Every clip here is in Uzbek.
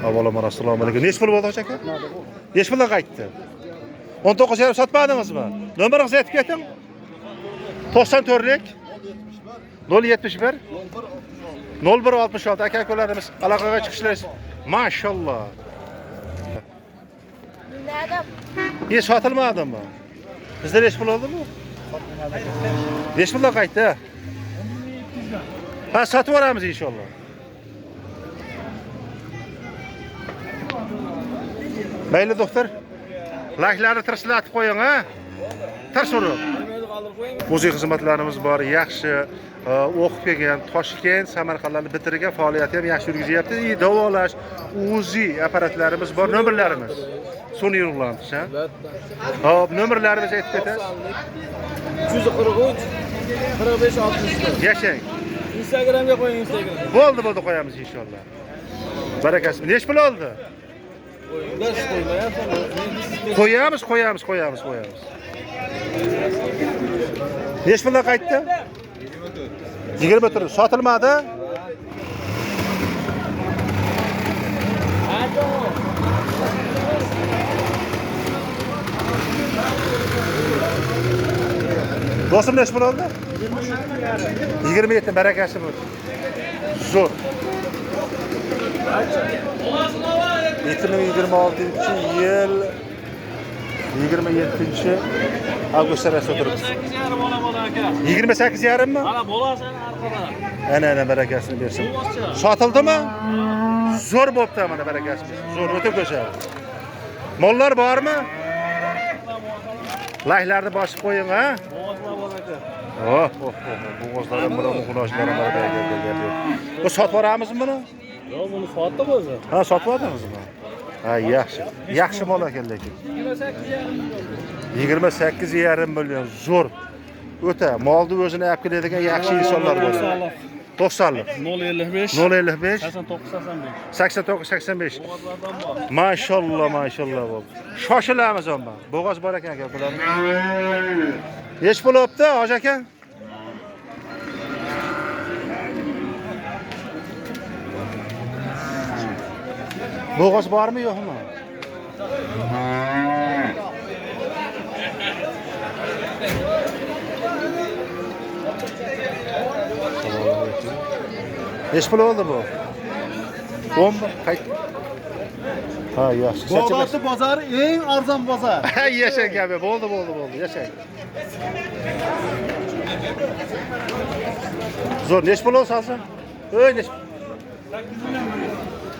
Avvalambor assalomu alaykum. Nechi pul bo'ldi hoji aka? Nechi puldan qaytdi? 19,5 sotmadingizmi? Nomeringizni aytib keting. 94lik 071 0166 aka akalarimiz aloqaga chiqishlaringiz. Mashalloh. Sotilmadimi? Bizda nechi pul oldi bu? Nechi puldan qaytdi? Ha, sotib yuboramiz inshaalloh. Mayli doktor. Layklarni tirslatib qo'ying, ha? Tirs urib. Muzey xizmatlarimiz bor, yaxshi o'qib kelgan, Toshkent, Samarqandlarni bitirgan, faoliyati ham yaxshi yurgizyapti. Davolash, UZI apparatlarimiz bor, nomerlarimiz. Sun'iy urug'lantirish, ha? Xo'p, nomerlarimizni aytib ketasiz. 343 45 64. Yashang. Instagramga qo'ying, Instagram. Bo'ldi, bo'ldi, qo'yamiz inshaalloh. Barakasi. Nechi pul oldi? Qo'yamiz, qo'yamiz, qo'yamiz, qo'yamiz. Nechi puldan qaytdi? 24. Sotilmadi? Do'stim nechi pul oldi? 27. Barakasi bo'lsin. Zo'r. 2026-yil 27 avgust sanasida o'tiribmiz. 28,5 olaman aka. 28,5 mi? Mana bo'lasan orqada. Ana ana barakasini bersin. Sotildimi? Zo'r bo'pti mana barakasi bersin. Zo'r, o'ta go'zal. Mollar bormi? Layklarni bosib qo'ying, ha? Bo'g'ozlar bor aka. Oh, oh, oh, bo'g'ozlar ham bilan xunoshlar ham bor gap yo'q. Bu sotib yuboramizmi buni? Yo'q, buni sotdim o'zi. Ha, sotib oldingizmi? Ha, yaxshi. Yaxshi mol ekan lekin. 28,5 million zo'r. O'ta molni o'zini olib keladigan yaxshi insonlar bo'ladi. 90lik. 055 055 89 85. 89 85. Bo'g'ozlardan bor. Maşallah, maşallah bo'ldi. Shoshilamiz ammo. Bo'g'oz bor ekan aka bular. Nechi pul bo'pti, hoji aka? Bo'g'oz bormi, yo'qmi? Nechi pul oldi bu? 10 qayt. Ha, yaxshi. Bog'otli bozori eng arzon bozor. Ha, yashang kabi. Bo'ldi, bo'ldi, bo'ldi. Yashang. Zo'r, nechi pul oldi hozir? Ey, nechi?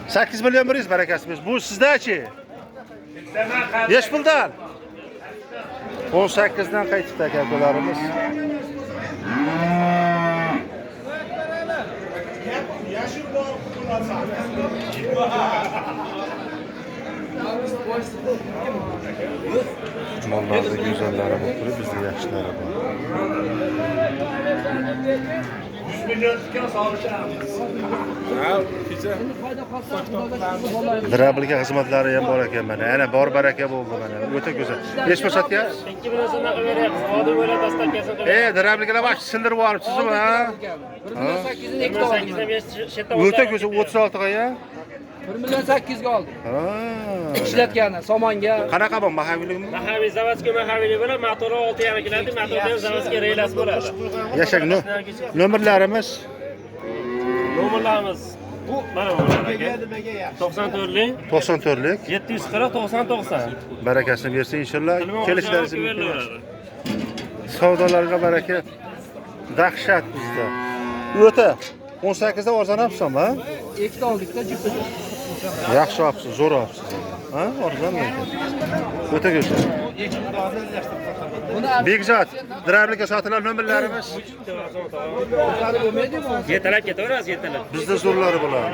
8 million 100 barakasi bersin. Bu sizda-chi? Nechi puldan? 18 dan qaytibdi aka akalarimiz. Mollarda go'zallari bo'lib turib, bizda yaxshilari bor. 100 million tutgan solishamiz. Drablga xizmatlari ham bor ekan mana. Ana bor baraka bo'ldi mana. O'ta go'zal. Nechi pul sotyapsiz? 2 million so'mdan qilib beryapmiz. Odim o'ylab dastlabkasini qilib. Drablgalar bosh sindirib yuboribsizmi, ha? 1 million 800 ikkita oldim. O'ta go'zal 36 ga ya. 1 million 800 ga oldim. Ha. Ishlatgani somonga. Qanaqa bu mahaviylikmi? Mahaviy zavodskiy mahaviylik bo'ladi, motori 6.5 keladi, motorda ham zavodskiy reylasi bo'ladi. Yashang, nomerlarimiz Nomerlarimiz bu mana bu aka. 94lik 94lik 740 90 90. Barakasini bersin inshaalloh. Kelishlaringiz mumkin. Mumkin. Savdolarga baraka. Dahshat bizda. O'ta 18 da arzon olibsan, ha? Ikkita oldikda juftida. Yaxshi olibsiz, zo'r olibsiz. Ha, arzon lekin. O'ta go'zal. Bekzod, drablga sotilgan nomerlarimiz Yetalab ketaverasiz, yetalab. bizda zo'rlari bo'ladi.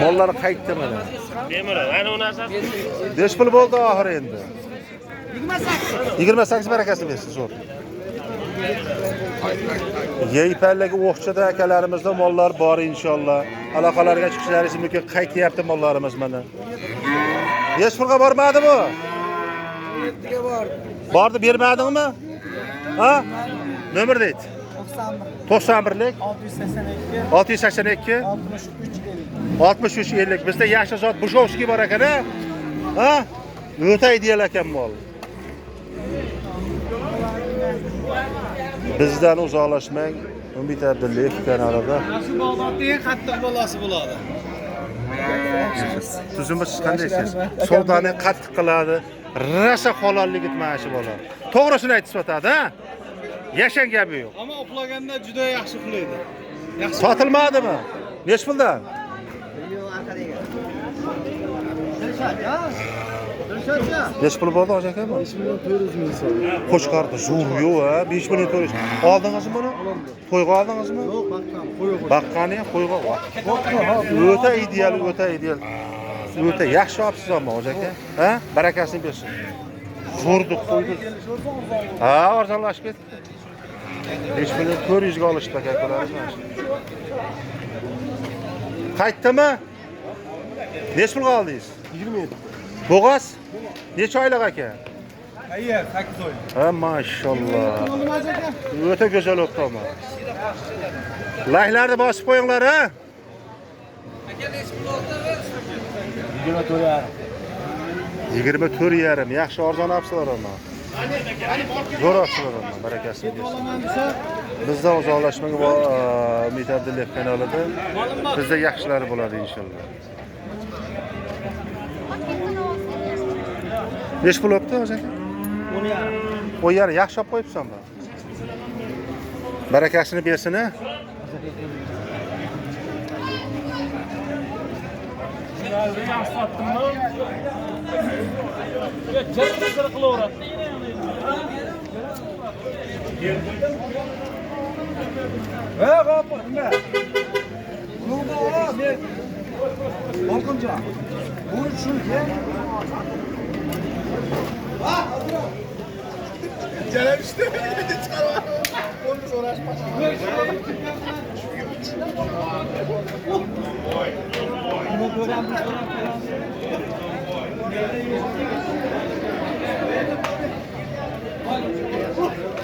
Mollar qaytdi mana. Bemalol. Ana u narsasi. Nechi pul bo'ldi oxiri endi? 28. 28 barakasini bersin, zo'r. Yeypallagi o'qchada akalarimizda mollar bor inshaalloh. Aloqalarga chiqishlaringiz mumkin. Qaytyapti mollarimiz mana. Nechi pulga bormadi bu? 7 ga bordi. Bordi, bermadingmi? Ha? Nomer deydi. 91lik 682 682 63 50. 63 50. Bizda yaxshi zot Bushovskiy bor ekan, ha? Ha? O'ta ideal ekan mol. Bizdan uzoqlashmang. Umid Abdullayev kanalida. Shu Bag'dodning eng qattiq bolasi bo'ladi. Tuzumi siz qandaysiz? Savdoni qattiq qiladi. Rosa halollik mana shu bola. To'g'risini aytib o'tadi, ha? Yashan gapi yo'q. Ammo uxlaganda juda yaxshi uxlaydi. Yaxshi. Sotilmadimi? Nechi puldan? Nechi pul bo'ldi hoji aka bu? 5 million 400 ming so'm. Qo'chqorda zo'r yo'q, ha? 5 million 400. Oldingizmi buni? To'yga oldingizmi? Yo'q, baqqan, qo'y Baqqani ham qo'yga. O'ta ideal, o'ta ideal. O'ta yaxshi olibsiz ammo hoji aka. Ha? Barakasini bersin. Zo'rdi qo'ydi. Ha, arzonlashib ketdi. 5 million 400 ga olishdi aka ko'ramiz mana shu. Qaytdimi? Nechi pulga oldingiz? 27. Bo'g'oz? Necha oylik aka? Hayır, 8 oy. Ha, maşalloh. O'ta go'zal o'ptami. Layklarni bosib qo'yinglar, ha? 24,5. 24,5. Yaxshi arzon olibsizlar ammo. Zo'r olibsizlar ammo, barakasini bersin. Bizdan uzoqlashmang Umid Abdullayev kanalida. Bizda yaxshilari bo'ladi inshaalloh. Nechi pul o'pti o'zi aka? 10,5. 10,5 yaxshi olib qo'yibsan bu. Barakasini bersin, ha? Ha, qo'y, nima? Ulug'da men Balkonjon. Bu shunga. Jalab işte. Onu so'rashma. Buni ko'ramiz, so'rab ko'ramiz.